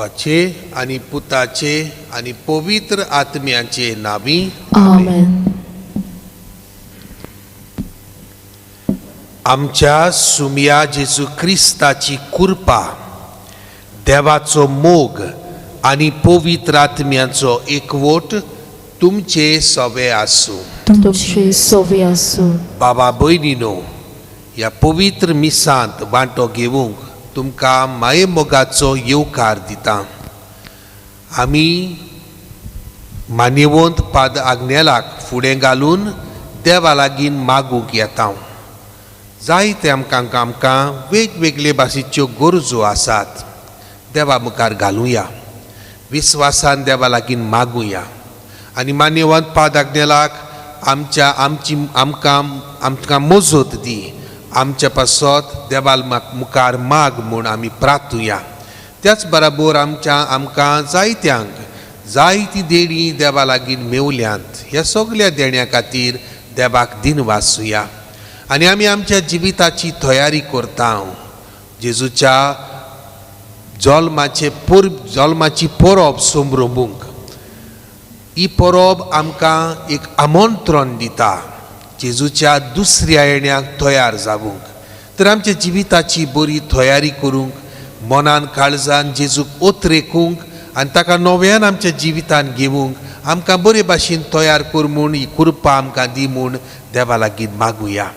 बापाचे आनी पुताचे आनी पवित्र आत्म्याचे नावी. आमेन. आमच्या सुमया जेजू क्रिस्ताची कृपा, देवाचो मोग आनी पवित्र आत्म्याचो एकवट तुमचे सवे आसूं. तुमची सोवी आसूं. बाबा भयणीनो, ह्या पवित्र मिसांत वांटो घेवंक तुमकां मायेमोगाचो येवकार दिता. आमी मान्यवंत पाद आग्नेलाक फुडें घालून देवा लागीं मागूंक येता. जायते आमकां आमकां वेगवेगळे भाशेच्यो गरजो आसात, देवा मुखार घालुया, विस्वासान देवा लागीं मागुया आनी मान्यवंत पाद आग्नेलाक आमच्या आमची आमकां आमकां मजत दी, आमच्या पासत देवाल मुखार माग म्हूण आमी प्रार्थुया. त्याच बराबर आमच्या आमकां जायत्यांक जायती देणी देवा लागीं मेवल्यांत, ह्या सगल्या देण्या खातीर देवाक दिनवासुया आनी आमी आमच्या जिविताची तयारी करता. जेजूच्या जल्माचे जल्माची परब संभ्रमूंक ही परब आमकां एक आमंत्रण दिता जेजूच्या दुसऱ्या येण्याक तयार जावंक. तर आमच्या जिविताची बरी तयारी करूंक, मनान काळजान जेजूक ओतरेकूंक आनी ताका नव्यान आमच्या जिवितान घेवंक आमकां बरे भाशेन तयार कर म्हूण ही कृपा आमकां दी म्हूण देवा लागीं मागुया.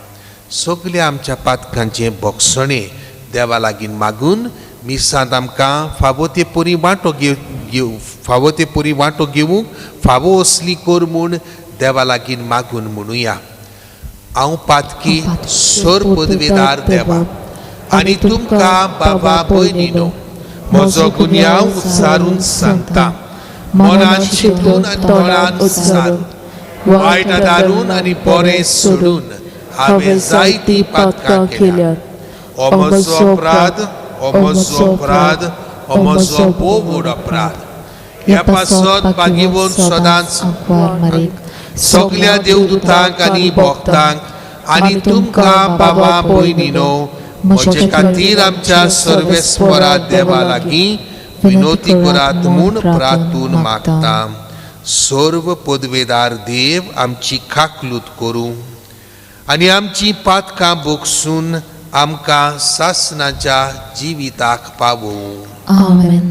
सगल्या आमच्या पातकांचें भोगसणें देवा लागीं मागून मिसांत आमकां फावो ते परी वांटो घेव फावो ते परी वांटो घेवंक फावो असली कर म्हूण देवा लागीं मागून म्हणुया. हांव पातकी सर पदवेदार देवा आनी तुमकां बाबा भयणीनो म्हजो गुन्यांव उच्चारून सांगता. मनान चिंतून आनी तोंडान उच्चारून, वायट आदारून आनी बरें सोडून हांवें जायतीं पातकां केल्यात. ओ म्हजो अपराध, ओ म्हजो अपराध, ओ म्हजो भोव व्हड अपराध. ह्या पासत बागेवन सदांच सगल्या देवदूतांक आनी भक्तांक आनी तुमकां बाबा भयणीनो म्हजे खातीर आमच्या सर्वेस्वरा देवा लागीं विनोती करात म्हूण प्रार्थून मागता. सर्व पदवेदार देव आमची काकलूत करूं आनी आमची पातकां भोगसून आमकां सासणाच्या जिविताक पावोवं. आमेन.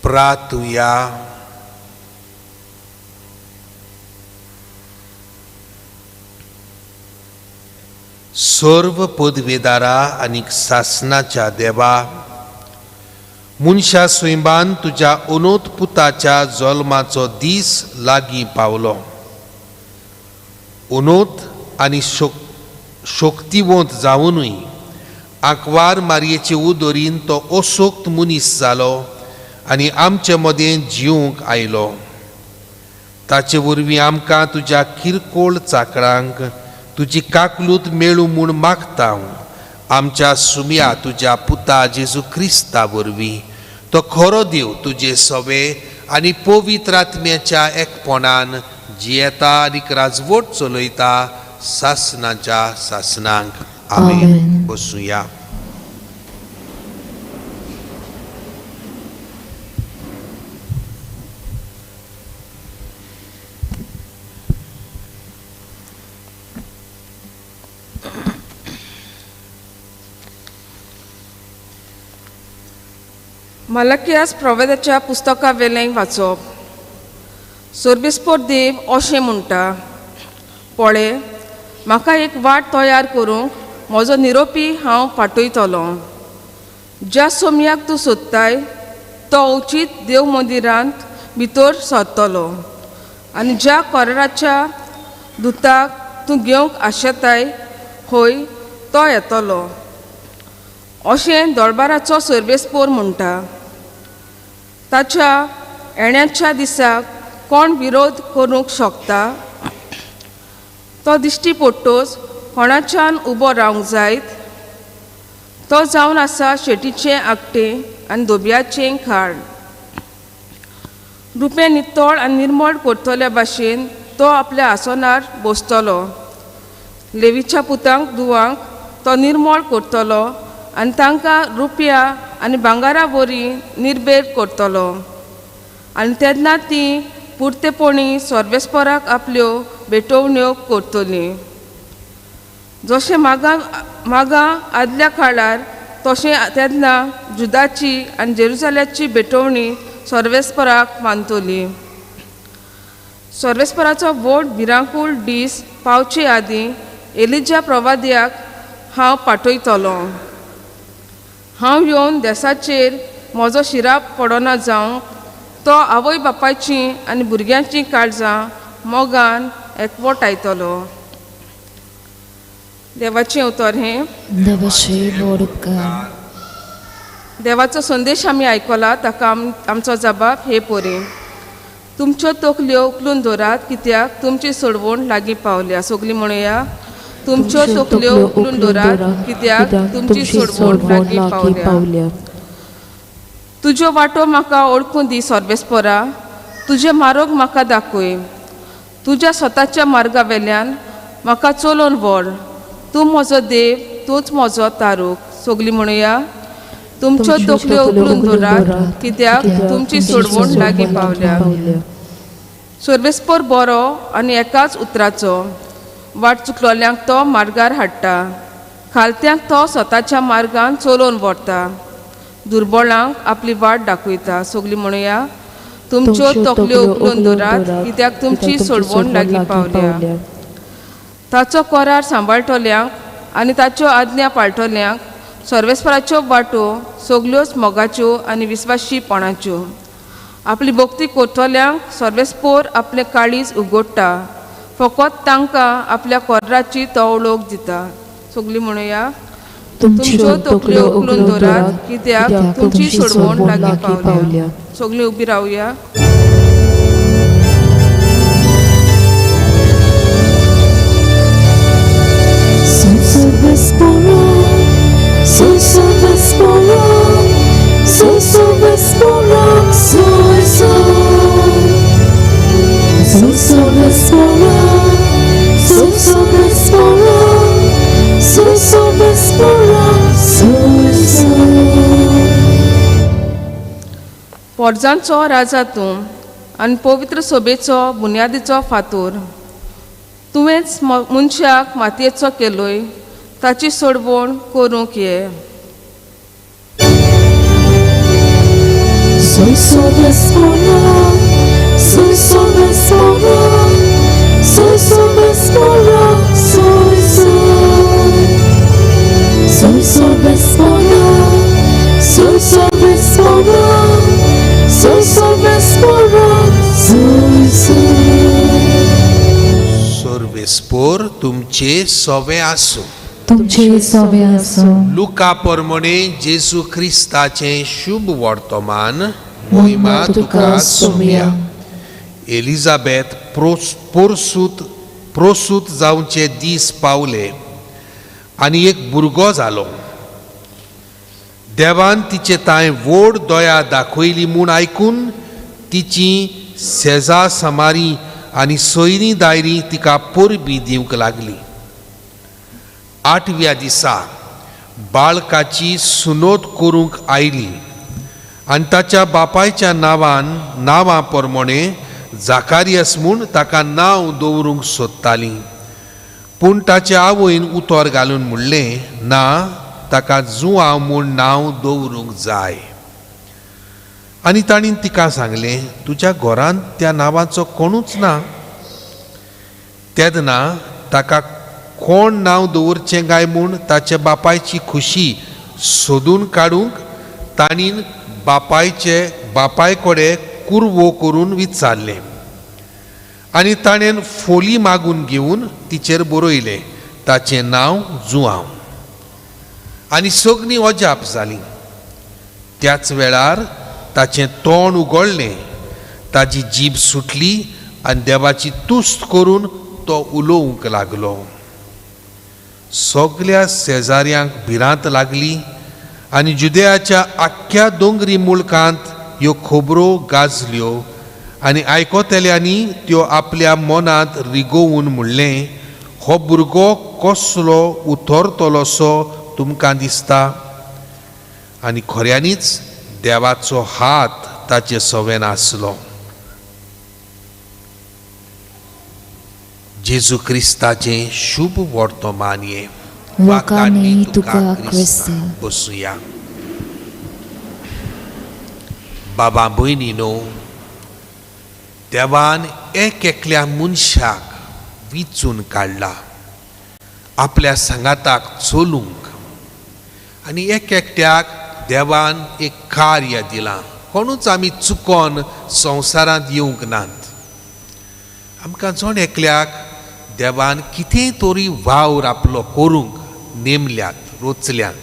प्रार्थुया. सर्व पदवेदारा आनी सासणाच्या देवा, मनशा सैमान तुज्या अनोत पुताच्या जल्माचो दीस लागीं पावलो. अनोत आनी शक्तिवंत जावनूय आंकवार मारयेचे उदरीन तो असोक्त मनीस जालो आनी आमचे मदें जिवंक आयलो. ताचे वरवीं आमकां तुज्या किरकोळ चाकरांक तुजी काकलूत मेळूं म्हूण मागता. आमच्या सुमया तुज्या पुता जेजू क्रिस्ता वरवीं तो खरो देव तुजे सवे आनी पवित्र आत्म्याच्या एकपणान जियेता आनी राजवट चलयता सासणाच्या सासणांक. आमेन. बसुया. मलकियास प्रवेदाच्या पुस्तका वेलें वाचप. सर्विस्पोर देव अशें म्हणटा, पळय म्हाका एक वाट तयार करूंक म्हजो निरोपी हांव पाठयतलो. ज्या सोमयाक तूं सोदताय तो अवचीत देव मंदिरांत भितर सरतलो आनी ज्या कोराच्या दुताक तूं घेवंक आशेताय हय तो येतलो अशें दरबाराचो सर्वेस्पोर म्हणटा. ताच्या येण्याच्या दिसाक कोण विरोध करूंक शकता? तो दिश्टी पडटोच कोणाच्यान उबो रावंक जायत? तो जावन आसा शेटीचें आगटें आनी धोब्याचें खाड. रुपें नितळ आनी निर्मळ करतल्या भाशेन तो आपल्या आसनार बसतलो. लेवीच्या पुतांक दुवांक तो निर्मळ करतलो आनी तांकां रुपया आनी भांगरा वरी निर्बेर करतलो आनी तेन्ना ती पुरतेपणी सर्वेस्पराक आपल्यो भेटवण्यो करतली. जशें मागा मागा आदल्या काळार तशें तेन्ना जुदाची आनी जेरुजाल्याची भेटवणी सर्वेस्पराक मानतली. सर्वेस्पराचो व्हड भिरांकूळ दीस पावचे आदीं एलिजा प्रवाद्याक हांव पाठयतलो. हांव येवन देसाचेर म्हजो शिराप पडना जावंक तो आवय बापायची आनी भुरग्यांची काळजां मोगान एकवटायतलो. देवाचें उतर हें. देवाचो संदेश आमी आयकला ताका आमचो जबाब हे पोरी. तुमच्यो तकल्यो उखलून दवरात कित्याक तुमची सोडवण लागीं पावल्या. सगलीं म्हणुया, तुमच्यो तकल्यो उखलून दवरात कित्याक तुमची सोडवण लागीं पावल्या. तुज्यो वाटो म्हाका ओळखून दी सर्वेस्परा, तुजें मार्ग म्हाका दाखय. तुज्या स्वताच्या मार्गा वेल्यान म्हाका चलोवन व्हर. तूं म्हजो देव, तूंच म्हजो तारूक. सगलीं म्हणुया, तुमच्यो तकल्यो उखलून दवरात कित्याक तुमची सोडवण लागीं पावल्या. सर्वेस्पर बरो आनी एकाच उतराचो, वाट चुकलोल्यांक तो मार्गार हाडटा, खालत्यांक तो स्वताच्या मार्गान चलोवन व्हरता, दुर्बळांक आपली वाट दाखयता. सगलीं म्हणुया, तुमच्यो तकल्यो उखलून दवरात कित्याक तुमची सोडवण लागीं पावल्या. ताचो करार सांबाळटल्यांक आनी ताच्यो आज्ञा पाळटल्यांक सर्वेस्पराच्यो वाटो सगल्योच मोगाच्यो आनी विस्वाशीपणाच्यो. आपली भक्ती करतल्यांक सर्वेस्पोर आपलें काळीज उगडटा, फकत तांकां आपल्या कोर्राची तो वळख दिता. सगलीं म्हणुया, तुमच्यो तकल्यो उखलून दवरात कित्याक तुमची सोडवण लागीं पावल्या. सगलीं उबी रावया. पोरजांचो राजा तूं आनी पवित्र सोबेचो बुन्यादीचो फातोर. तुवेंच मनशाक मातयेचो केलोय, ताची सोडवण करूंक ये. सर्वेस्पोर तुमचे सोवे आसूं. तुमचे सोवे आसूं. लुका परमणे जेजू क्रिस्ताचें शुभ वर्तमान. मोहिमा तुका सोम्या. एलिजाबेथ प्रोसूत जावचे दीस पावले आनी एक भुरगो जालो. देवान तिचे तांय व्हड दया दाखयली म्हूण आयकून तिची सेजा समारी आनी सोयरी दायरी तिका परबी दिवंक लागली. आठव्या दिसा बाळकाची सुनोत करूंक आयली आनी ताच्या बापायच्या नांवा प्रमाणे जाकारियस म्हूण ताका नांव दवरूंक सोदताली. पूण ताचे आवयन उतर घालून म्हणलें, ना, ताका जुआंव म्हूण नांव दवरूंक जाय. आनी तांणी तिका सांगलें, तुज्या घरांत त्या नांवाचो कोणूच ना. तेन्ना ताका कोण नांव दवरचें काय म्हूण ताच्या बापायची खुशी सोदून काडूंक तांणी बापाय कडेन कुरवो करून विचारलें आनी ताणें फोली मागून घेवन तिचेर बरयलें, ताचें नांव जुआंव. आनी सगळीं अजाप जालीं. त्याच वेळार ताचें तोंड उगडलें, ताजी जीब सुटली आनी देवाची तुस्त करून तो उलोवंक लागलो. सगल्या शेजाऱ्यांक भिरांत लागली आनी जुदेयाच्या आख्ख्या दोंगरी मुळकांत ह्यो खबरो गाजल्यो आनी आयकतल्यांनी त्यो आपल्या मनांत रिगोवन म्हणलें, हो भुरगो कसलो उतरतलोसो तुमकां दिसता. आनी खऱ्यांनीच देवाचो हात ताचे सवेन आसलो. जेजू क्रिस्ताचें शुभ वर्तमान हें. लोकांनी तुका क्रिस्ता. बसुया. बाबा भयणी न्हू, देवान एक एकल्या मनशाक विचून काडला आपल्या सांगाताक चलूंक आनी एक एकट्याक देवान एक कार्य दिलां. कोणूच आमी चुकोन संवसारांत येवंक नात. आमकां जण एकल्याक देवान कितें तरी वावर आपलो करूंक नेमल्यात, रोचल्यात.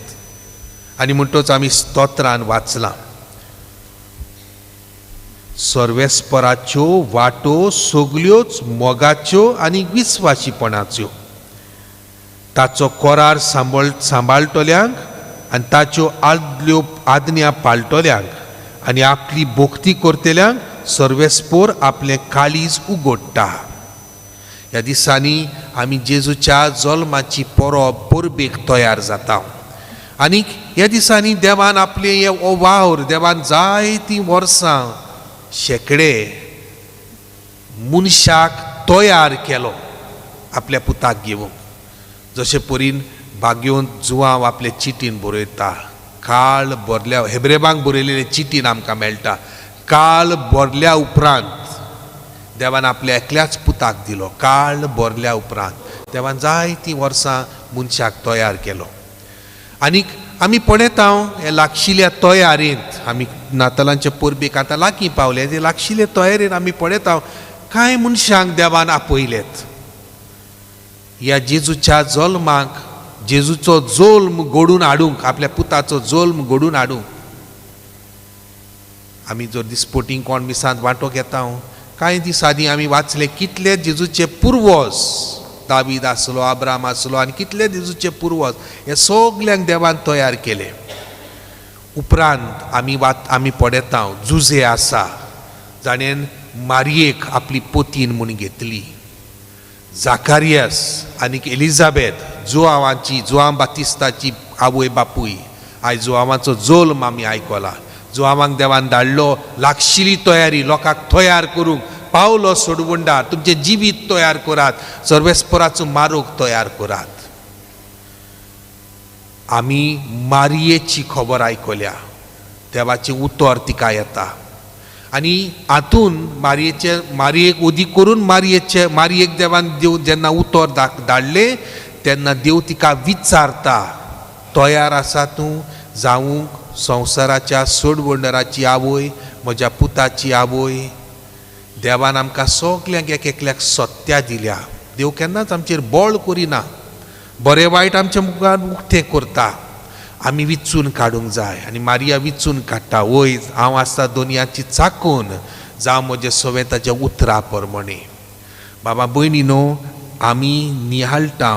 आनी म्हणटच आमी स्तोत्रान वाचलां, सर्वेस्पराच्यो वाटो सगल्योच मोगाच्यो आनी विस्वाशीपणाच्यो. ताचो करार सांबाळटल्यांक आनी ताच्यो आदल्यो आज्ञा पाळटल्यांक आनी आपली भक्ती करतल्यांक सर्वेस्पोर आपलें काळीज उगडटा. ह्या दिसांनी आमी जेजूच्या जल्माची परब परबेक तयार जाता आनी ह्या दिसांनी देवान आपले हे वावर देवान जायतीं वर्सां शेंकडे मनशाक तयार केलो आपल्या पुताक घेवंक. जशें परीन भाग्योन जुआंव आपले चिटीन बरयता, काळ भरल्या, हेब्रेबांक बरयलेले चिटीन आमकां मेळटा, काळ भरल्या उपरांत देवान आपल्या एकल्याच पुताक दिलो. काळ भरल्या उपरांत देवान जायतीं वर्सां मनशाक तयार केलो. आनीक आमी पळयता हे लागशिल्ल्या तयारेंत आमी नातालांचे परबेक आतां लागीं पावले, ते लागशिल्ले तयारेंत आमी पळयता कांय मनशांक देवान आपयलेत ह्या जेजूच्या जल्माक, जेजूचो जल्म घडून हाडूंक, आपल्या पुताचो जल्म घडून हाडूंक. आमी जर दिसपोटींग कोण मिसांत वांटो घेता, कांय दीस आदीं आमी वाचले कितले जेजूचे पुर्वज, दावीद आसलो, आब्राम आसलो आनी कितले जेजूचे पुर्वज, हे सगल्यांक देवान तयार केले. उपरांत आमी पळयता जुजे आसा जाणेन मारयेक आपली पोतीन म्हूण घेतली, जाकारियस आनी एलिजाबेथ जुआंवाची, जुआंव बातिस्ताची आवय बापूय. आयज जुआंवाचो जल्म आमी आयकला. जुआंवांक देवान धाडलो लागशिली तयारी, लोकांक तयार करूंक पावलो सोडवंडार, तुमचें जिवीत तयार करात, सर्वेस्पराचो मारोग तयार करात. आमी मारयेची खबर आयकल्या, देवाचें उतर तिका येता आनी हातून मारयेक उदीक करून मारयेक देवान देव जेन्ना उतर धाडलें तेन्ना देव तिका विचारता, तयार आसा तूं जावंक संवसाराच्या सोडवंडराची आवय, म्हज्या पुताची आवय? देवान आमकां सगल्यांक एक एकल्याक सत्या दिल्या. देव केन्नाच आमचेर बळ करिना, बरें वायट आमच्या मुखार उक्तें करता. आमी विचून काडूंक जाय आनी मारिया विचून काडटा, वय हांव आसता दोनयाची चाकून, जावं म्हजें सवें ताच्या उतरा प्रमाणे. बाबा भयणी न्हू, आमी निहाळटा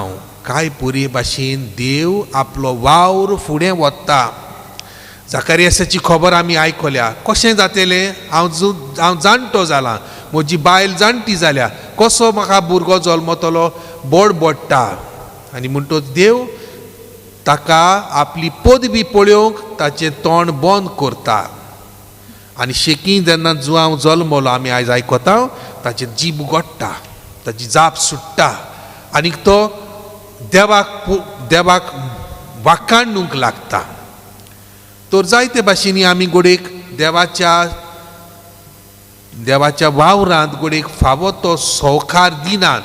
कांय पुरे भाशेन देव आपलो वावर फुडें वता. जाकारियासाची खबर आमी आयकल्या, कशें जातलें, हांव जाणटो जालां, म्हजी बायल जाणटी जाल्या, कसो म्हाका भुरगो जल्मतलो, बोड बोडटा. आनी म्हणटच देव ताका आपली पदवी पळोवंक ताचें तोंड बंद करता. आनी शेकी जेन्ना जुआंव जल्मलो आमी आयज आयकता, ताचें जीब उगडटा, ताची जाप सुट्टा आनी तो देवाक वाखाणूंक लागता. तर जायते भाशेनी आमी गोडेक देवाच्या वावरांत गोडेक फावो तो संवकार दिनात.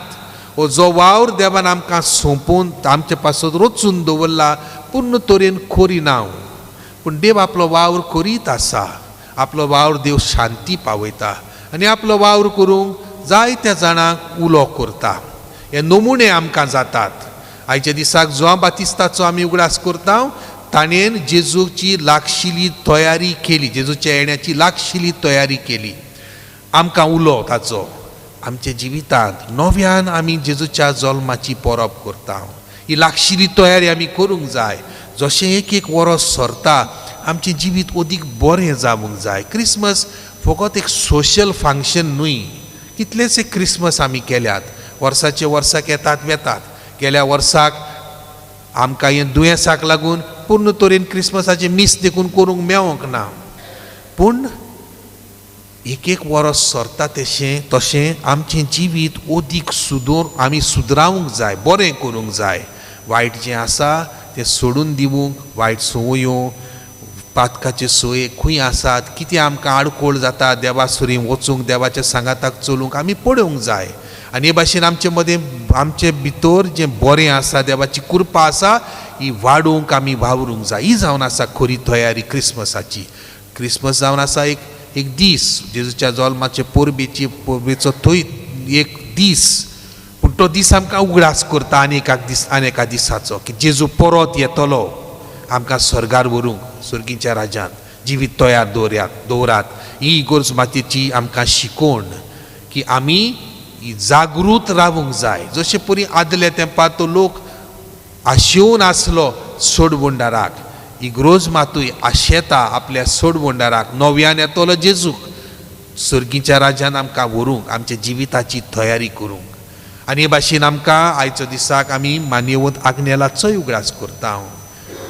हो जो वावर देवान आमकां सोंपोवन आमचे पासत रचून दवरला पूर्ण तरेन करिना, पूण देव आपलो वावर करीत आसा. आपलो वावर देव शांती पावयता आनी आपलो वावर करूंक जायत्या जाणांक उलो करता. हे नमुने आमकां जातात. आयच्या दिसाक जुआंव बातिस्ताचो आमी उगडास करता. ताणेन जेजूची लागशिली तयारी केली, जेजूच्या येण्याची लागशिली तयारी केली. आमकां उलो ताचो आमच्या जिवितांत नव्यान आमी जेजूच्या जल्माची परब करता. ही लागशिली तयारी आमी करूंक जाय. जशें एक एक वरस सरता आमचें जिवीत अदीक बरें जावंक जाय. क्रिसमस फकत एक सोशल फंक्शन न्हय. कितलेशे क्रिसमस आमी केल्यात, वर्साचे वर्साक येतात वेतात. गेल्या वर्साक आमकां हें दुयेंसाक लागून पूर्ण तरेन क्रिसमसाचें मीस देखून करूंक मेळोंक ना. पूण एक एक वरस सरता तशें तशें आमचें जिवीत अदीक सुदोर आमी सुदरावंक जाय, बरें करूंक जाय. वायट जें आसा तें सोडून दिवंक, वायट संवयो, पातकाच्यो संवये खंय आसात, कितें आमकां आडखळ जाता देवा सुरी वचूंक, देवाच्या सांगाताक चलूंक आमी पळोवंक जाय. आनी हे भाशेन आमचे मदें आमचे भितर जें बरें आसा, देवाची कृपा आसा, ही वाडोवंक आमी वावरूंक जाय. ही जावन आसा खरी तयारी क्रिसमसाची. क्रिसमस जावन आसा एक एक दीस, जेजूच्या जल्माचे परबेची परबेचो थंय एक दीस. पूण तो दीस आमकां उगडास करता आनी एका दीस आनी एका दिसाचो की जेजू परत येतलो आमकां स्वर्गार व्हरूंक, स्वर्गीच्या राज्यांत. जिवीत तयार दवरात दवरात. ही इगर्ज मातयेची आमकां शिकोवण की आमी जागृत रावूंक जाय. जशे परी आदल्या तेंपार तो लोक आशेवन आसलो सोडवणदाराक, इगर्ज मातूय आशेता आपल्या सोडवणदाराक, नव्यान येतलो जेजूक सर्गीच्या राज्यान आमकां व्हरूंक, आमच्या जिविताची तयारी करूंक. आनी हे भाशेन आमकां आयच्या दिसाक आमी मान्यवंत आग्नेलाचोय उगडास करता.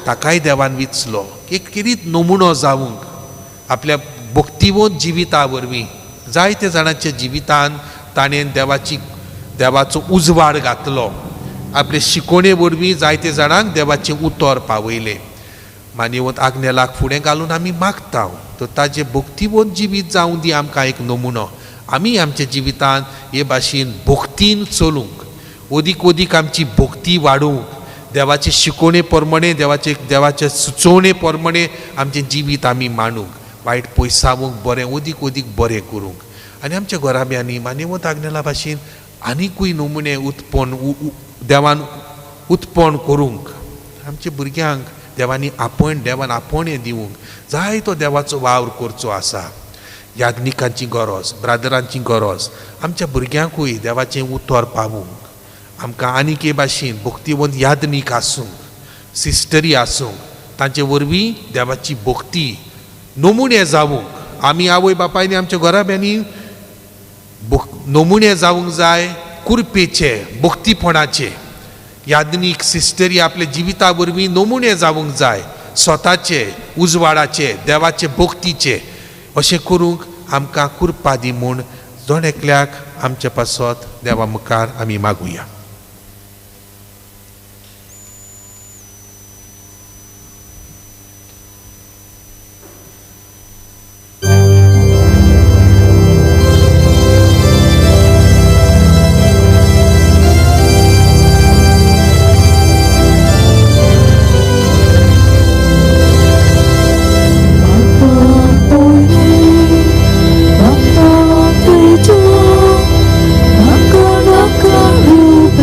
ताकाय देवान विचलो एक किरीत नमुनो जावंक आपल्या भक्तिवंत जिविता वरवीं. जायते जाणांच्या जिवितान ताणें देवाची देवाचो उजवाड घातलो. आपले शिकोवणे वरवीं जायते जाणांक देवाचें उतर पावयलें. मान्यवंत आग्नेलाक फुडें घालून आमी मागता तर ताजें भक्तिवंत जिवीत जावं दी आमकां एक नमुनो. आमी आमच्या जिवितान हे भाशेन भक्तीन चलूंक, अदीक अदीक आमची भक्ती वाडोवंक, देवाचे शिकोवणे प्रमाणे, देवाचे देवाचे सुचोवणे प्रमाणे आमचें जिवीत आमी मांडूंक, वायट पयसावूंक, बरें अदीक अदीक बरें करूंक. आनी आमच्या घराब्यांनी मान्यवंत आग्नेला भाशेन आनिकूय नमुने उत्पन्न देवान उत्पन्न करूंक, आमच्या भुरग्यांक देवांनी आपण देवान आपोवणें दिवंक जायतो देवाचो वावर करचो आसा. याज्ञिकांची गरज, ब्रादरांची गरज, आमच्या भुरग्यांकूय देवाचें उतर पावूंक, आमकां आनीक हे भाशेन भक्तिवंत याज्ञीक आसूंक, सिस्टरी आसूंक, तांचे वरवीं देवाची भक्ती नमुने जावंक. आमी आवय बापायनी आमच्या घराब्यांनी नमुने जावंक जाय, कुरपेचे, भक्तीपणाचे. याज्ञीक सिस्टरी आपल्या जिविता वरवीं नमुने जावंक जाय, स्वताचे उजवाडाचे, देवाचे भक्तीचे. अशें करूंक आमकां कृपा दी म्हूण जण एकल्याक आमचे पासत देवा मुखार आमी मागुया. Bye.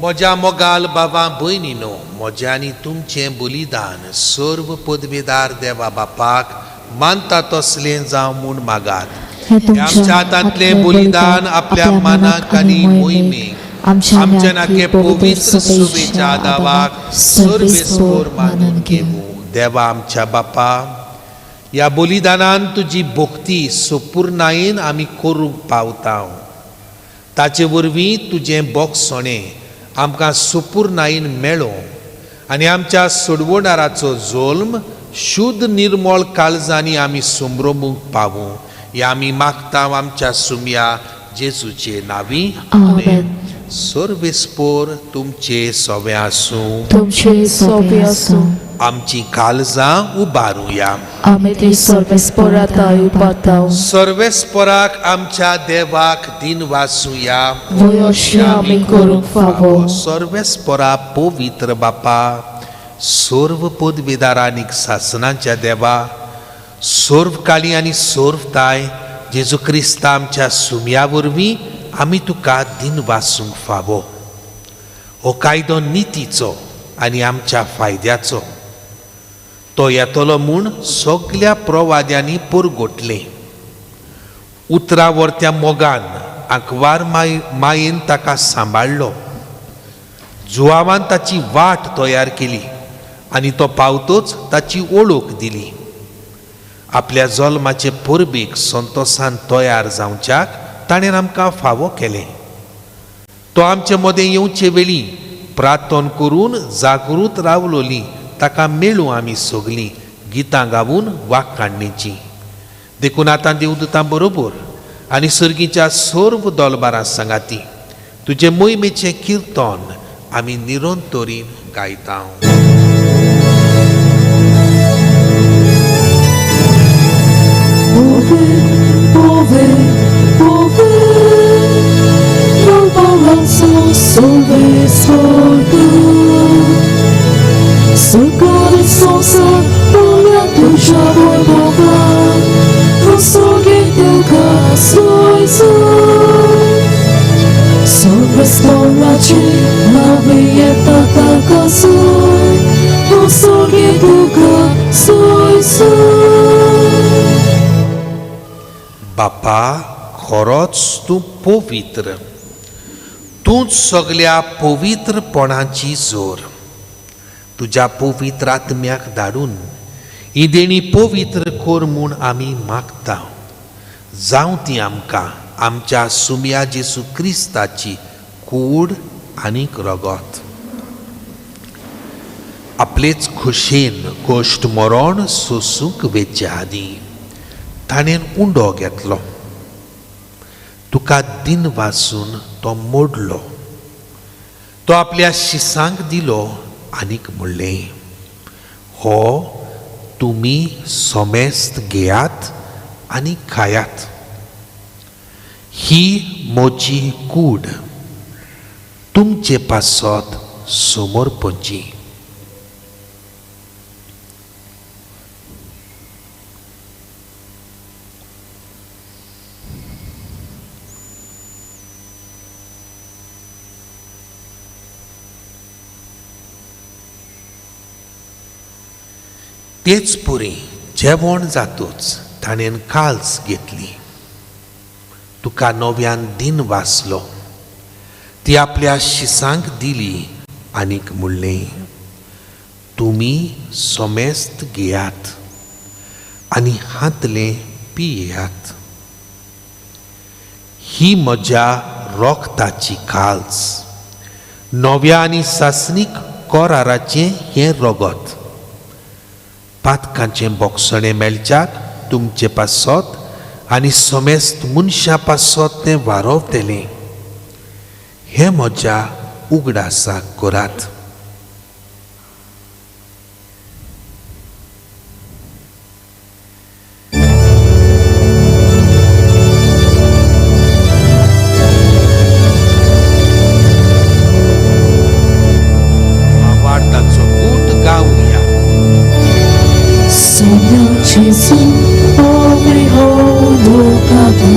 म्हज्या मोगाल बाबा भयणीनो, म्हज्या आनी तुमचें बलिदान सर्व पदवेदार देवा बापाक मानता तसलें जावं म्हूण मागात. हें आमच्या हातांतलें बलिदान आपल्या मनाक आनी मोहिमेक आमच्या नाके पवित्र सुबेच्या दावाक सर्वेस्पोर मानून घेवूं. देवा आमच्या बापा, ह्या बलिदानान तुजी भक्ती सुपूर्णायेन आमी करूंक पावता. ताचे वरवीं तुजें बोगसणें आमकां सुपूर्णायेन मेळो आनी आमच्या सोडवणाराचो जल्म शुद्ध निर्मळ काळजांनी आमी समरोमूंक पावूं. ह्या आमी मागता आमच्या सुमया जेजूचे नांवी. आमेन. सर्वेस्पोर तुमचे सोवे आसूं. तुमचे सोबे आसूं. आमची काळजां उबारुया. आमी ती सर्वेस्पोराताय उबारता. सर्वेस्पोराक आमच्या देवाक दिन वासुया. वय अशें आमी करूंक फावो. सर्वेस्पोरा पवित्र बापा, सर्व पदवेदार आनीक सासनाच्या देवा, सर्व काली आनी सर्वताय जेजू क्रिस्ता आमच्या सुमया वरवीं आमी तुका दिन वासूंक फावो. हो कायदो नितीचो आनी आमच्या फायद्याचो, तो येतलो म्हूण सगल्या प्रवाद्यांनी परगटलें. उतरां वर्त्या मोगान आंकवार मायेन ताका सांबाळ्ळो. जुवावान ताची वाट तयार केली आनी तो पावतोच ताची ओळख दिली. आपल्या जल्माचे परबेक संतोसान तयार जावच्याक ताणें आमकां फावो केलें. तो आमचे मदें येवचे वेळी प्रार्थन करून जागृत रावलोली ताका मेळूं आमी सगलीं गितां गावून वाक काडणेची. देखून आतां देवदूतां बरोबर आनी सर्गीच्या सर्व दोलबारां सांगाती तुजे मोहिमेचें किर्तन आमी निरंतरीन गायता. बापा, खरोच तूं पवित्र, तूंच सगल्या पवित्रपणाची जोर. तुज्या पवित्र आत्म्याक धाडून ही देणी पवित्र कर म्हूण आमी मागता. जावं ती आमकां आमच्या सुमया जेजू क्रिस्ताची कूड आनीक रगत. आपलेच खोशेन कश्ट मरण सोसूंक वेचे आदीं ताणें उंडो घेतलो, तुका दिन वासून तो मोडलो, तो आपल्या शिसांक दिलो आनीक म्हणलें, हो तुमी समेस्त घेयात आनी खायात, ही म्हजी कूड तुमचे पासत समर्पणची. तेच पुरी जेवण जातूच ताणें काल्स घेतली, तुका नव्यान दिन वाचलो, ती आपल्या शिसांक दिली आनीक म्हणलें, तुमी समेस्त घेयात आनी हातलें पियात, ही म्हज्या रोगताची काल्स, नव्या आनी सासणीक कराराचें हें रगत, पातकांचें बोगसणें मेळच्याक तुमचे पासत आनी समेस्त मनशां पासत तें वारोवतलें. हें म्हज्या उगडासाक करात. वार्ताचो गूट गावया. Gesù, povero papa,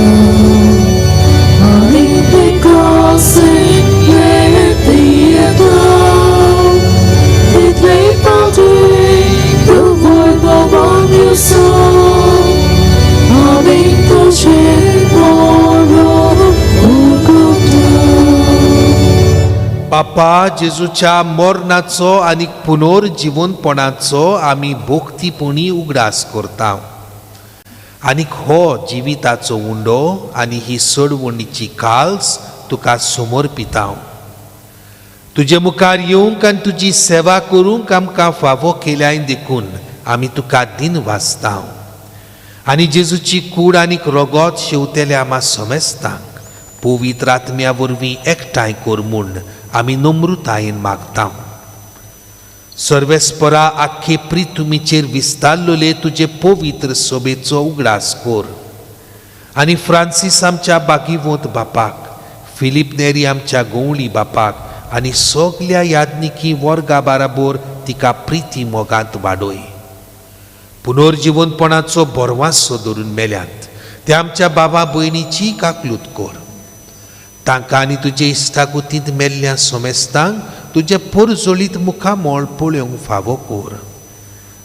le cose le बापा, जेजूच्या मरणाचो आनी पुनर्जिवनपणाचो आमी भोक्तीपणी उगडास करता आनीक हो जिविताचो उंडो आनी ही सोडवणीची काल्स तुका समर्पिता। तुजे मुखार येवंक आनी तुजी सेवा करूंक आमकां फावो केल्याय देखून आमी तुका दिन वाचता आनी जेजूची कूड आनीक रगत शेवतेल्या आमा समेस्तांक पवित्र आत्म्या वरवीं एकठांय कर म्हूण आमी नम्रतायेन मागता। सर्वेस्परा आख्खे प्रितुमीचेर विस्तारलेले तुजे पवित्र सोबेचो उगडास कर आनी फ्रांसीस आमच्या बागीवंत बापाक, फिलीप नेरी आमच्या गोवळी बापाक आनी सगल्या यादनिकी वर्गा बाराबोर तिका प्रिती मोगांत वाडय। पुनर्जिवनपणाचो बरवासो धरून मेल्यात ते आमच्या बाबा भयणीची काकलूत कर। तांकां आनी तुजे इश्टागुतींत मेल्ल्या सोमेस्तांक तुजें पोरजोळीत मुखामळ पळोवंक फावो कर।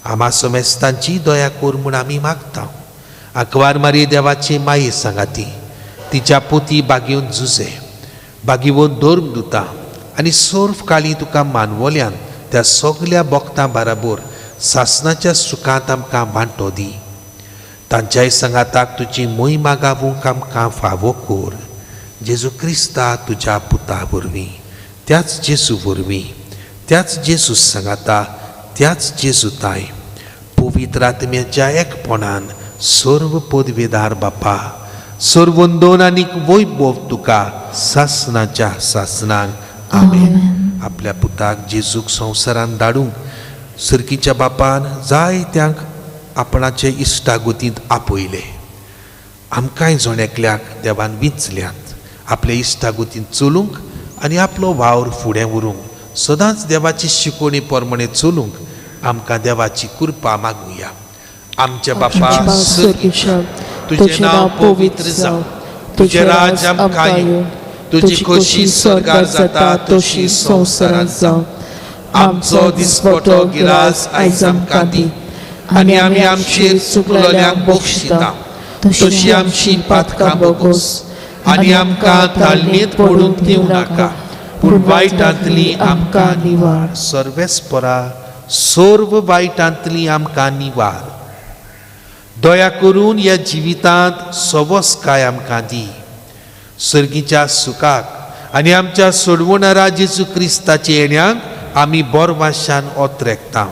आमा सोमेस्तांची दया कर म्हूण आमी मागता। आंकवार मारी देवाचे माये सांगाती तिच्या पोती बागेवन जुजे बागेवन धर्म दुता आनी सर्व काली तुका मानवल्यान त्या सगल्या बोगतां बाराबोर सासनाच्या सुखांत आमकां वांटो दी। तांच्याय सांगाताक तुजी मोहिमा गावूंक आमकां फावो कर। जेजू क्रिस्ता तुज्या पुता वरवीं, त्याच जेजू वरवीं, त्याच जेजू सांगाता, त्याच जेजू ताय पवित्र आत्म्याच्या एकपणान सर्व पदवेदार बापा सर्व वंदन आनीक वैभव तुका सासनाच्या सासनाक। आमेन। आपल्या पुताक जेजूक संवसारान धाडूंक सर्कीच्या बापान जायत्यांक आपणाचे इश्टागतींत आपयले। आमकांय जण एकल्याक देवान विंचल्यात आपले इश्टागतींत चलूंक आनी आपलो वावर फुडें व्हरूंक सदांच देवाची शिकवणी प्रमाणे चलूंक आमकां देवाची कृपा मागुया। आमच्या बापा तुजें नांव पवित्र जावं, तुजें राज्य आमकां येवं, तुजी खोशी स्वर्गार जाता तशी संवसारांत जावं। आमचो दिसपटो गिरास आयज आमकां दी आनी आमी आमचेर चुकलेल्यांक बक्षिता तशी आमची पातकां बोगोस आनी आमकां ताळणेंत पडूंक दिवं नाका पूण वायटांतली आमकां निवार। सर्वेस्परा सर्व वायटांतली आमकां निवार। दया करून ह्या जिवितांत सवसकाय आमकां दी। सर्गीच्या सुखाक आनी आमच्या सोडवणारा जेजू क्रिस्ताचे येण्याक आमी बोरवाशान ओतरेकता।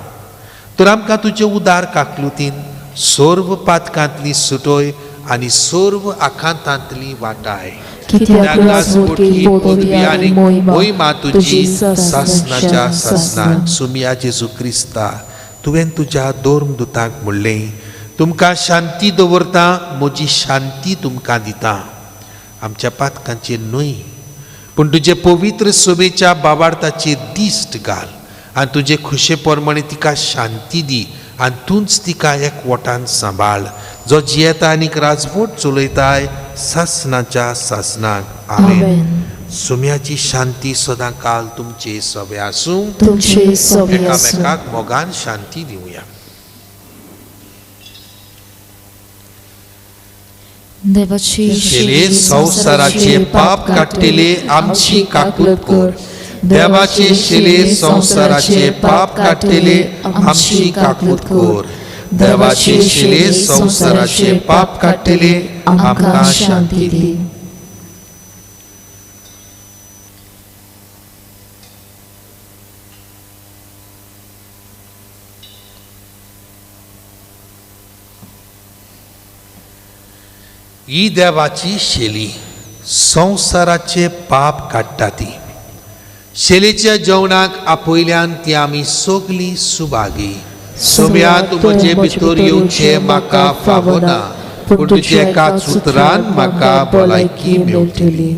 तर आमकां तुजे उदार काकलुतीन सर्व पातकांतली सुटोय आनी सर्व आखांतांतली वाटाय। पदवी आनी मोहिमा तुजी सासनाच्या सासनाक। सुमिया जेजू क्रिस्ता, तुवें तुज्या धर्मदुतांक म्हणलें, तुमकां शांती दवरता, म्हजी शांती तुमकां दिता। आमच्या पातकांचेर न्हय पूण तुजे पवित्र सोबेच्या बाबार्थाचेर दिश्ट घाल आनी तुजे खुशे प्रमाणे तिका शांती दी आनी तूंच तिका एकवटान सांबाळ, जो जियेता आनीक राजवट चलयताय सासनाच्या सासनाक। आमेन। सुम्याची शांती सदां काल तुमचे सवे आसूं। एकामेकाक मोगान शांती दिवया। शेले संवसाराचे पाप काडटले आमची काकूत कर। देवाचे शेले संवसाराचे पाप काडटले आमची काकूत कर। देवाचे शेले संवसाराचे पाप काडटले आमकां शांती दी। ही देवाची शेली संवसाराचे पाप काडटा ती। शेलीच्या जेवणाक आपयल्यान ती आमी सगलीं सुभागी। सोम्या तूं म्हजे भितर येवचें म्हाका फावना पूण तुज्या एकाच उतरान म्हाका भलायकी मेळटली।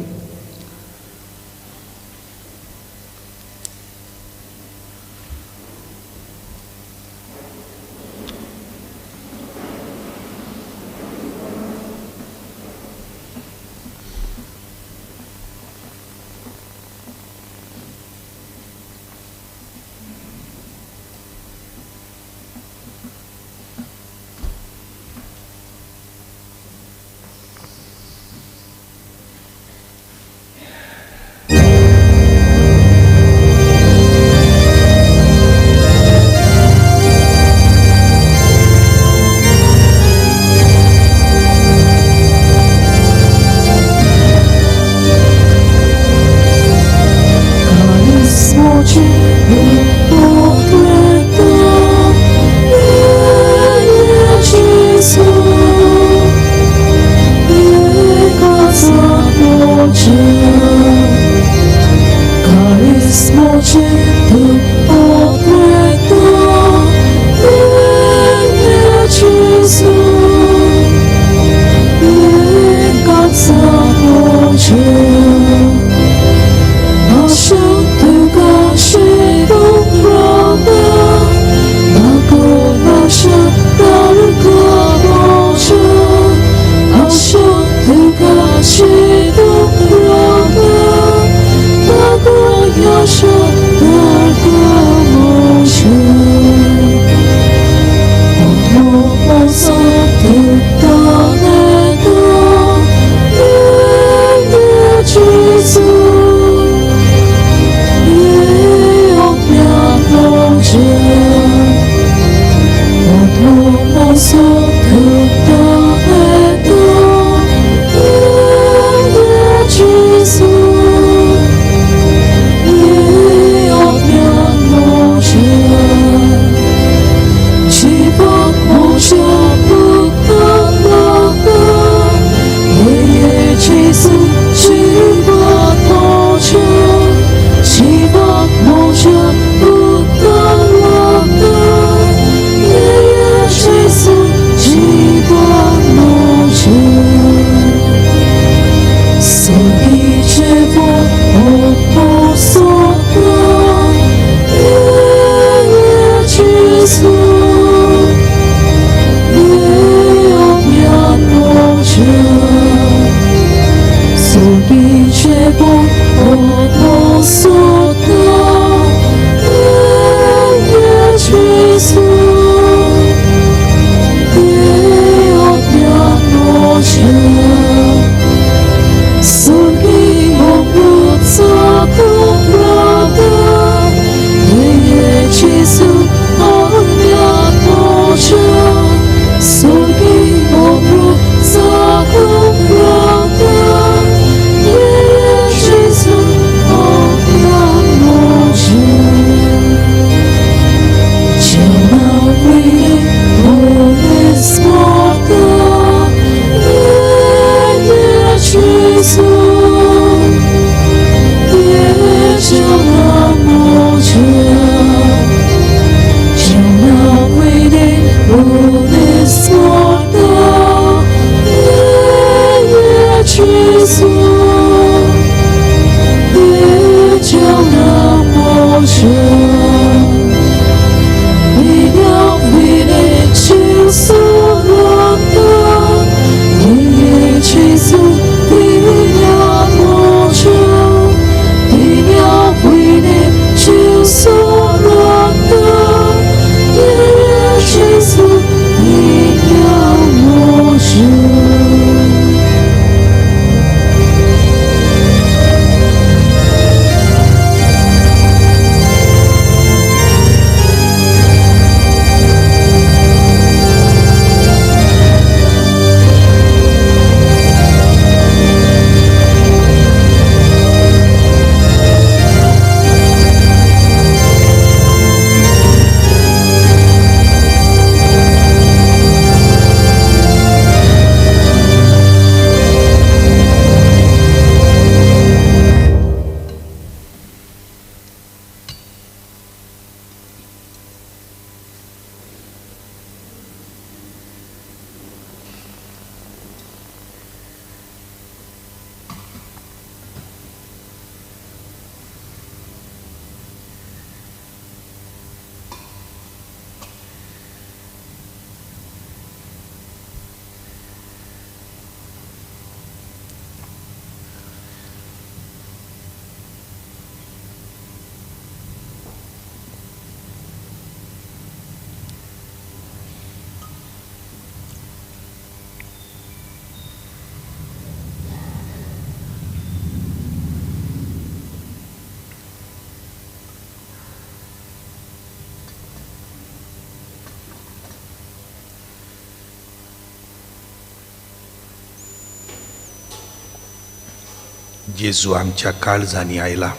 जेजू आमच्या काळजांनी आयला.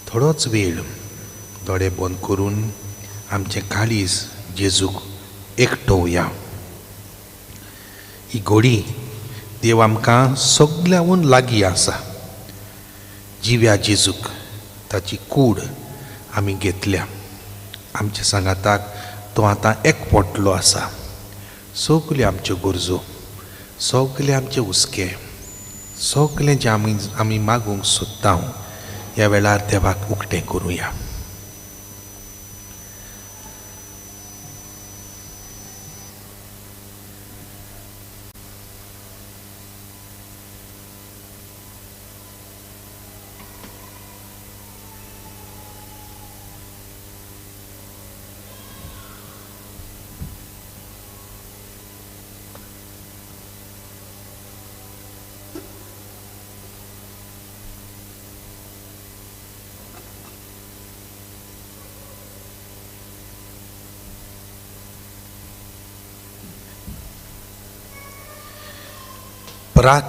थोडोच वेळ दोळे बंद करून आमचें काळीज जेजूक एकटोवया. ही घोडी देव आमकां सगल्याहून लागीं आसा. जिव्या जेजूक ताची कूड आमी घेतल्या. आमच्या सांगाताक तो आतां एकपोटलो आसा. सगल्यो आमच्यो गरजो, सगले आमचे हुस्के, सगलें जें आमी मागूंक सोदता ह्या वेळार देवाक उक्तें करुया.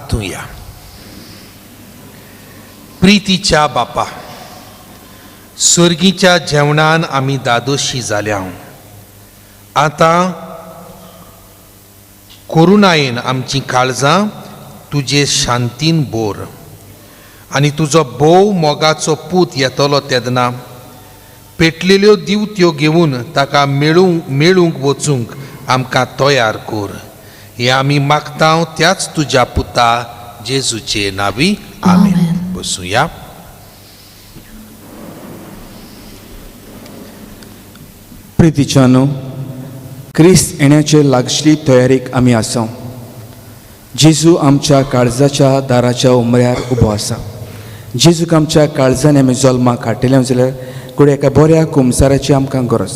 प्रार्थुया. प्रितीच्या बापा, सर्गीच्या जेवणान आमी दादोशी जाल्या. आतां करुणायेन आमचीं काळजां तुजे शांतीन बोर आनी तुजो भोव मोगाचो पूत येतलो तेन्ना पेटलेल्यो दिवत्यो घेवन ताका मेळूंक वचूंक आमकां तयार कर. हें आमी मागता त्याच तुज्या पुता जेजूचे नांवी, आमेन. बसुया. प्रितीच्यानो, क्रिस्त येण्याचे लागशिल्ली तयारीक आमी आसा. जेजू आमच्या काळजाच्या दाराच्या उमऱ्यार उबो आसा. जेजूक आमच्या काळजान आमी जल्माक हाडटले जाल्यार घडये एका बऱ्या कुमसाराची आमकां गरज.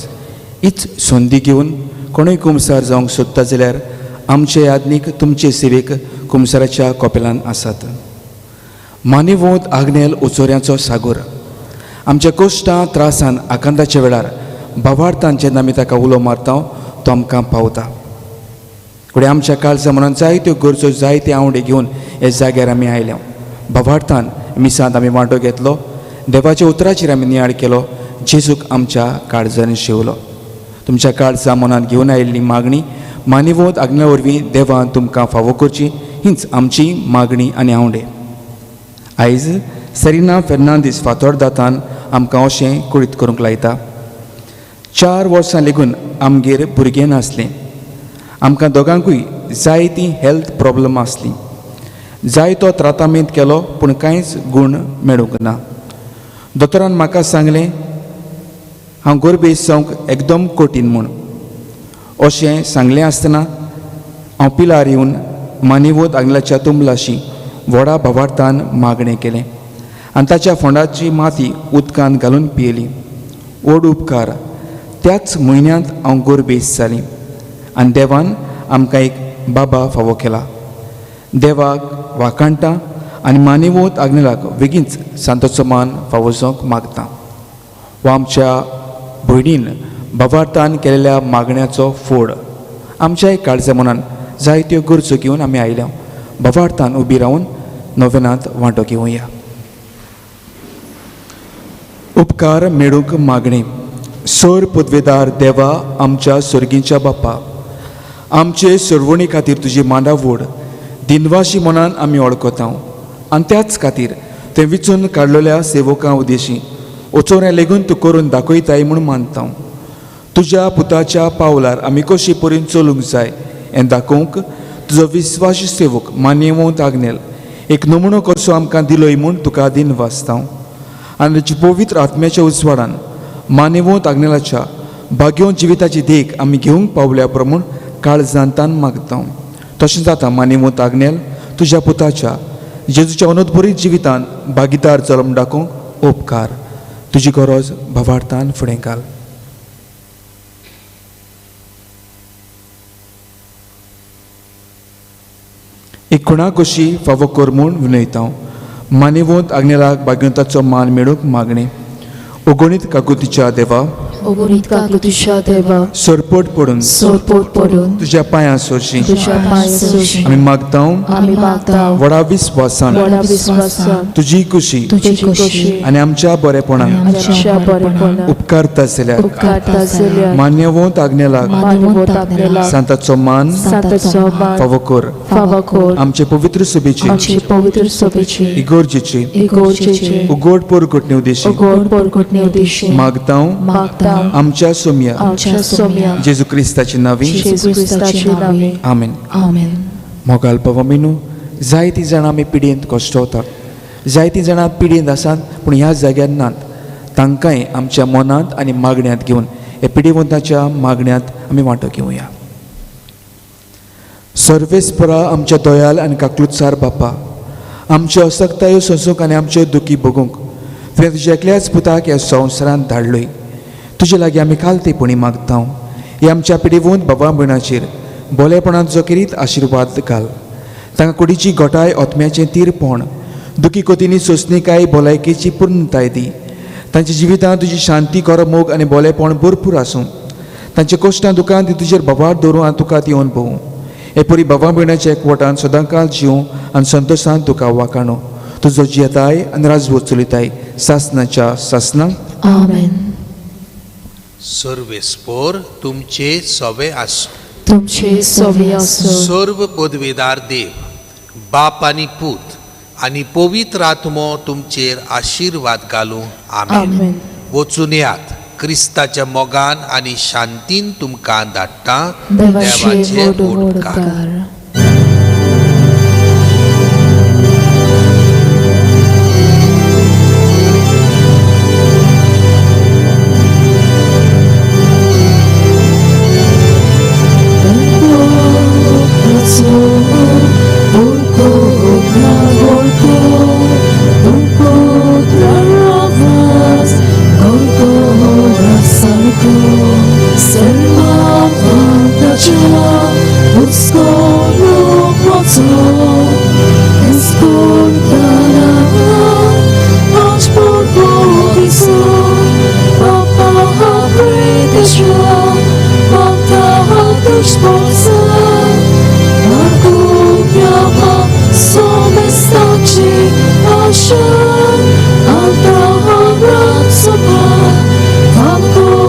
हीच संदी घेवन कोणूय कुमसार जावंक सोदता जाल्यार आमचे यादनीक तुमचे सेवेक कुमसाराच्या कपेलान आसात. मानिवोत आग्नेल उचोऱ्यांचो सागोर आमच्या कश्टां त्रासान आकांताच्या वेळार भावार्थान जेन्ना आमी ताका उलो मारता तो आमकां पावता. फुडें आमच्या काळजा मनान जायत्यो गरजो जायते आंवडे घेवन ह्या जाग्यार आमी आयल्या. भावार्थान मिसांत आमी वांटो घेतलो, देवाच्या उतराचेर आमी नियाळ केलो, जेजूक आमच्या काळजान शिवलो. तुमच्या काळजा मनान घेवन आयिल्ली मागणी मानिवोत आज्ञा वरवीं देवान तुमकां फावो करची हीच आमची मागणी आनी आंवडे. आयज सेरिना फेर्नांदीस फातोरदातान आमकां अशें कळीत करूंक लायता. 4 वर्सां लेगून आमगेर भुरगें नासलें. आमकां दोगांकूय जायतीं हेल्थ प्रॉब्लम आसलीं. जायतो त्रातामेंत केलो पूण कांयच गूण मेळूंक ना. दोतोरान म्हाका सांगलें हांव गोरबेज जावंक एकदम कठीण म्हूण. अशें सांगलें आसतना हांव पिलार येवन मानिवोत आंगलाच्या तुंबलाशी व्हडा भावार्थान मागणें केलें आनी ताच्या फोंडाची माती उदकांत घालून पियेली. व्हड उपकार, त्याच म्हयन्यांत हांव गोरबेज जालीं आनी देवान आमकां एक बाबा फावो केला. देवाक वाखाणटा आनी मानिवोत आग्नेलाक बेगीनच सांताचो मान फावो जावंक मागता. वा आमच्या भयणीन भावार्थान केलेल्या मागण्याचो फोड आमच्याय काळजा मनान जायत्यो गरजो घेवन आमी आयल्या. भावार्थान उबी रावन नोवेनांत वांटो घेवया. उपकार मेळूंक मागणें. सर पदवेदार देवा, आमच्या सर्गीच्या बापा, आमचे सरवणी खातीर तुजी मांडावड दिनवाशी मनान आमी वळखता आनी त्याच खातीर थंय विचून काडलेल्या सेवकां उदेशी वचोऱ्या लेगून तूं करून दाखयताय म्हूण मानता. तुज्या पुताच्या पावलार आमी कशी परीन चलूंक जाय हें दाखोवंक तुजो विस्वासी सेवक मान्यवंत आग्नेल एक नमुनो कसो आमकां दिलोय म्हूण तुका दिनवासता. आनी तुज्या पवित्र आत्म्याच्या उजवाडान मान्यवंत आग्नेलाच्या भाग्योन जिविताची देख आमी घेवंक पावल्या प्रमाण काळजान तान मागता. तशें जाता मान्यवंत आग्नेल तुज्या पुताच्या जेजूच्या अनुद्भरीत जिवितान भागीदार जल्म दाखोवंक उपकार. तुजी गरज भावार्थान फुडें घाल. एक खुणा कशी फावो कर म्हूण विनयता. मानिवंत आग्नेलाक भाग्यवंताचो मान मेळूंक मागणें. ओगणीत काकुतीच्या देवा, ओगणीत काकुतीच्या देवा, सरपट पडून सरपट पडून तुज्या पांयां सोरशी तुज्या पांयां सोरशी आमी मागता, आमी मागता व्हडा विस्वासान व्हडा विस्वासान तुजी कुशी तुजी कुशी आनी आमच्या बरेपणान आमच्या बरेपणान उपकारता जाल्यार उपकारता जाल्यार मान्यवंत आग्नेलाक मान्यवंत आग्नेलाक सांताचो मान सांताचो मान फावो कर. फावो कर. आमचे पवित्र सभेची आमचे पवित्र सभेची इगोर्जेची इगोर्जेची उगोड पोरगुटणे उदेशी उगोड पोरगुटणे उदेशी मागता, मागता आमच्या सोम्या आमच्या सोम्या जेजू क्रिस्ताची नावी जेजू क्रिस्ताची नावे. आमेन. आमेन. मोगाल बाबा मिनू, जायतीं जाणां आमी पिडयेंत कश्टवतात, जायतीं जाणां पिडयेंत आसात पूण ह्या जाग्यार नात. तांकांय आमच्या मनांत आनी मागण्यांत घेवन ह्या पिडेवंताच्या मागण्यांत आमी वांटो घेवया. सर्वेस्परा आमच्या दयाल आनी काकलुतसार बापा, आमच्यो असक्तायो सोंसूंक आनी आमच्यो दुखी भोगूंक तुवें तुज्या एकल्याच पुताक ह्या संवसारांत धाडलोय. तुजे लागीं आमी खालतेपणी मागता, हे आमच्या पिडेवंत बाबा भयणाचेर बोलेपणांत जो केरीत आशिर्वाद घाल. तांकां कुडीची घटाय, आत्म्याचें तीरपण, दुखी कोतींनी सोंसणीकाय, भलायकेची पूर्णताय दी. तांच्या जिवितांत तुजी शांती, खरो मोग आनी बोलेपण भरपूर आसूं. तांच्या कश्टां दुकान ती तुजेर भबार दवरूं आनी तुका ती अणभवूं. हे परी बाबा भयणाच्या एकवटान सदांकाळ जीव आनी संतोशान तुका वाखाणो. तुजो जियेताय आनी राजवट चलयताय सासनाच्या सासना. आमेन. सर्वेस्पोर तुमचे सवे आसूं. तुमचे सवे आसूं. सर्व पदवेदार देव बाप आनी पूत आनी पवित्र आत्मो तुमचेर आशिर्वाद घालूं. आमेन. आमेन. वचून यात क्रिस्ताच्या मोगान आनी शांतीन तुमकां धाडटा. देवाचे व्हड व्हड व्हड उपकार. Falco,